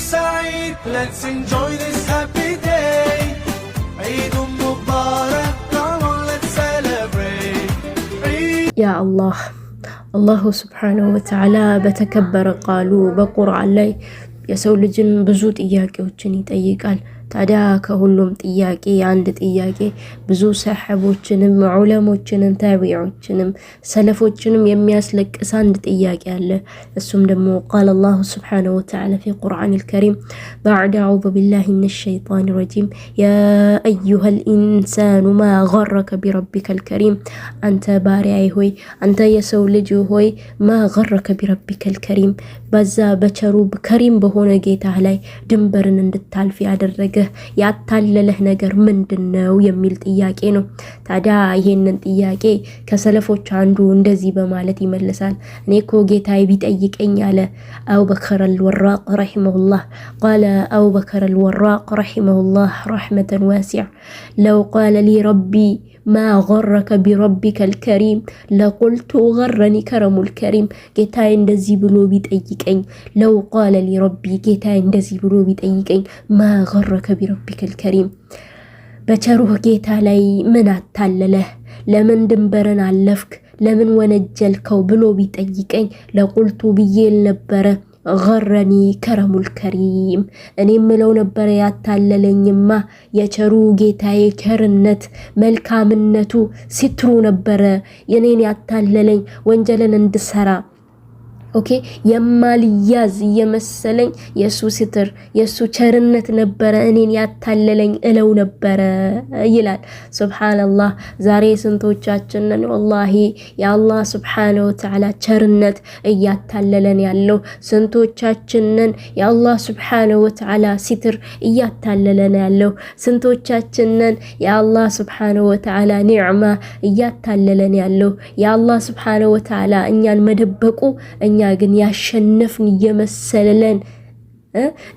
سعيد. Let's enjoy this happy day. عيد مبارك. Come on, let's celebrate. عيد ያ አላህ፣ አላሁ ስብሓነሁ ወተዓላ በተከበረ ቃሉ በቁርአን ላይ የሰው ልጅን ብዙ ጥያቄዎችን ይጠይቃል። ታዲያ ከሁሉም ጥያቄ አንድ ጥያቄ ብዙ ሰሐቦችንም፣ ዑለሞችንም፣ ታቢዖችንም፣ ሰለፎችንም የሚያስለቅስ አንድ ጥያቄ አለ። እሱም ደግሞ ቃለ አላሁ ስብሓነሁ ወተዓላ ፊ ቁርአን ልከሪም ባዕድ አዑዙ ቢላሂ ሚነ ሸይጣን ረጂም፣ ያ አዩሃ ልኢንሳኑ ማ ገረከ ቢረቢከ ልከሪም፣ አንተ ባሪያዬ ሆይ፣ አንተ የሰው ልጅ ሆይ፣ ማ ገረከ ቢረቢከ ልከሪም፣ በዛ በቸሩ ከሪም በሆነ ጌታህ ላይ ድንበርን እንድታልፍ ያደረገህ፣ ያታለለህ ነገር ምንድን ነው የሚል ጥያቄ ነው። ታዲያ ይሄንን ጥያቄ ከሰለፎች አንዱ እንደዚህ በማለት ይመልሳል። እኔ እኮ ጌታዬ ቢጠይቀኝ አለ አቡበከር አልወራቅ ረሒመሁላህ፣ ቃለ አቡበከር አልወራቅ ረሒመሁላህ ረሕመተን ዋሲዕ፣ ለው ቃለ ሊ ረቢ ማ ገረከ ቢረቢከ ልከሪም ለቁልቱ ገረኒ ከረሙ ልከሪም። ጌታዬ እንደዚህ ብሎ ቢጠይቀኝ፣ ለው ቃለ ሊ ረቢ፣ ጌታዬ እንደዚህ ብሎ ቢጠይቀኝ፣ ማ ገረከ ቢረቢከ ልከሪም፣ በቸሩህ ጌታ ላይ ምን አታለለህ? ለምን ድንበርን አለፍክ? ለምን ወነጀልከው? ብሎ ቢጠይቀኝ ለቁልቱ ብዬ ነበረ ገረኒ ከረሙል ከሪም፣ እኔ ምለው ነበረ ያታለለኝማ የቸሩ ጌታዬ ቸርነት፣ መልካምነቱ፣ ሲትሩ ነበረ የኔን ያታለለኝ ወንጀልን እንድሰራ። Okay፣ የማልያዝ እየመሰለኝ የእሱ ስትር፣ የእሱ ቸርነት ነበረ እኔን ያታለለኝ እለው ነበረ ይላል። ሱብሓነላህ። ዛሬ ስንቶቻችንን ወላሂ የአላህ ስብሓነሁ ወተዓላ ቸርነት እያታለለን ያለው? ስንቶቻችንን የአላህ ስብሓነሁ ወተዓላ ስትር እያታለለን ያለው? ስንቶቻችንን የአላህ ስብሓነሁ ወተዓላ ኒዕማ እያታለለን ያለው? የአላህ ስብሓነሁ ወተዓላ እኛን መደበቁ፣ እኛ ግን ያሸነፍን እየመሰለን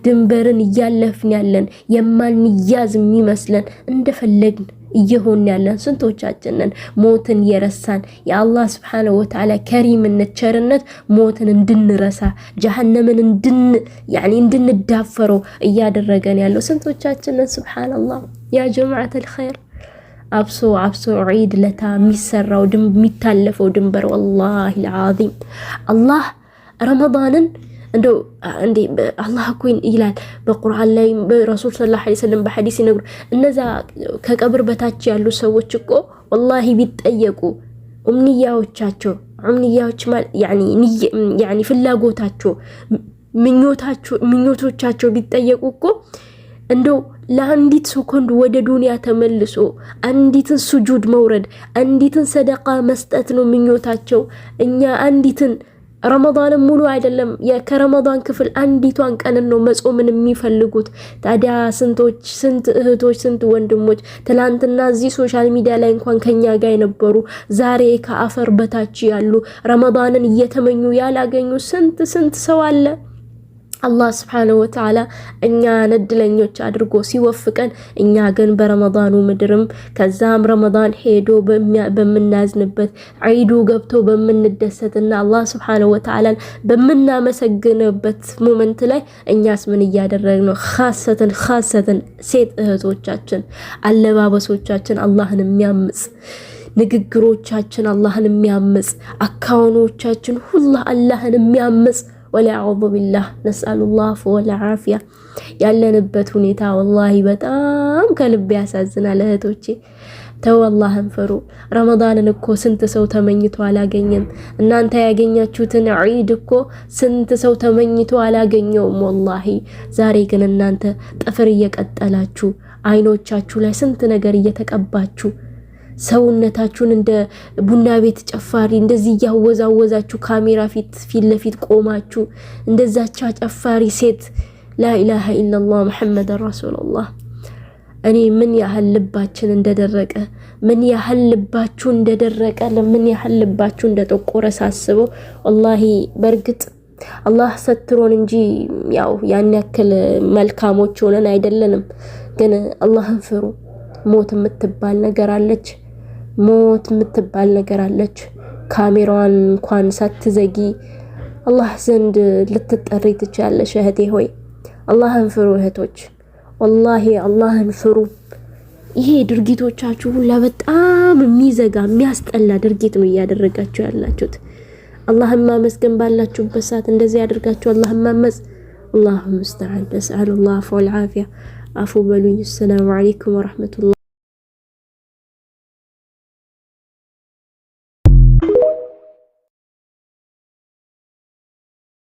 ድንበርን እያለፍን ያለን፣ የማንያዝ የሚመስለን፣ እንደፈለግን እየሆን ያለን ስንቶቻችንን? ሞትን የረሳን፣ የአላህ ስብሓነሁ ወተዓላ ከሪምነት፣ ቸርነት ሞትን እንድንረሳ፣ ጀሀነምን ያኒ እንድንዳፈረው እያደረገን ያለው ስንቶቻችንን? ሱብሓነላህ። ያ ጀማዓተል ኸይር፣ አብሶ አብሶ ዒድ ለታ የሚሰራው፣ የሚታለፈው ድንበር፣ ወላሂ ልዓዚም፣ አላህ ረመዳንን እንደው እንዴ አላህ እኮ ይላል በቁርአን ላይ፣ በረሱል ሰለላሁ ዐለይሂ ወሰለም በሐዲስ ይነግሩ፣ እነዛ ከቀብር በታች ያሉ ሰዎች እኮ ወላሂ ቢጠየቁ ኡምንያዎቻቸው፣ ኡምንያዎች ያኒ ፍላጎታቸው፣ ምኞቶቻቸው ቢጠየቁ እኮ እንደው ለአንዲት ሴኮንድ ወደ ዱንያ ተመልሶ አንዲትን ሱጁድ መውረድ፣ አንዲትን ሰደቃ መስጠት ነው ምኞታቸው። እኛ አንዲትን ረመዳንን ሙሉ አይደለም፣ ከረመዳን ክፍል አንዲቷን ቀንን ነው መጾምን የሚፈልጉት። ታዲያ ስንቶች፣ ስንት እህቶች፣ ስንት ወንድሞች ትላንትና እዚህ social media ላይ እንኳን ከኛ ጋር የነበሩ፣ ዛሬ ከአፈር በታች ያሉ፣ ረመዳንን እየተመኙ ያላገኙ ስንት ስንት ሰው አለ። አላህ ስብሓነሁ ወተዓላ እኛን እድለኞች አድርጎ ሲወፍቀን፣ እኛ ግን በረመዳኑ ምድርም ከዛም ረመዳን ሄዶ በምናዝንበት፣ ዒዱ ገብቶ በምንደሰትና አላህ ስብሓነሁ ወተዓላን በምናመሰግንበት moment ላይ እኛስ ምን እያደረግን ነው? ካሰተን ካሰተን ሴት እህቶቻችን አለባበሶቻችን አላህን የሚያምጽ፣ ንግግሮቻችን አላህን የሚያምጽ፣ አካውኖቻችን ሁላ አላህን የሚያምጽ፣ ወለአዑዙ ቢላህ፣ ነስአሉላህ ወልዓፊያ። ያለንበት ሁኔታ ወላሂ በጣም ከልብ ያሳዝናል። እህቶቼ፣ ተው፣ አላህን ፍሩ። ረመዳንን እኮ ስንት ሰው ተመኝቶ አላገኘም። እናንተ ያገኛችሁትን ዒድ እኮ ስንት ሰው ተመኝቶ አላገኘውም። ወላሂ ዛሬ ግን እናንተ ጥፍር እየቀጠላችሁ፣ አይኖቻችሁ ላይ ስንት ነገር እየተቀባችሁ፣ ሰውነታችሁን እንደ ቡና ቤት ጨፋሪ እንደዚህ እያወዛወዛችሁ፣ ካሜራ ፊት ለፊት ቆማችሁ እንደዛቻ ጨፋሪ ሴት፣ ላኢላሃ ኢለላህ ሙሐመድን ረሱሉላህ። እኔ ምን ያህል ልባችን እንደደረቀ፣ ምን ያህል ልባችሁ እንደደረቀ፣ ምን ያህል ልባችሁ እንደጠቆረ ሳስበው፣ ወላሂ በእርግጥ አላህ ሰትሮን እንጂ ያው ያን ያክል መልካሞች ሆነን አይደለንም። ግን አላህን ፍሩ። ሞት የምትባል ነገር አለች። ሞት የምትባል ነገር አለች። ካሜራዋን እንኳን ሳትዘጊ አላህ ዘንድ ልትጠሪ ትችላለሽ እህቴ ሆይ። አላህን ፍሩ እህቶች፣ ወላሂ አላህን ፍሩ። ይሄ ድርጊቶቻችሁ ሁላ በጣም የሚዘጋ የሚያስጠላ ድርጊት ነው እያደረጋችሁ ያላችሁት። አላህን ማመስገን ባላችሁበት ሰዓት እንደዚህ ያደርጋችሁ አላህን ማመፅ። الله المستعان። نسأل الله العفو والعافية። አፉ በሉኝ። السلام عليكم ورحمة الله።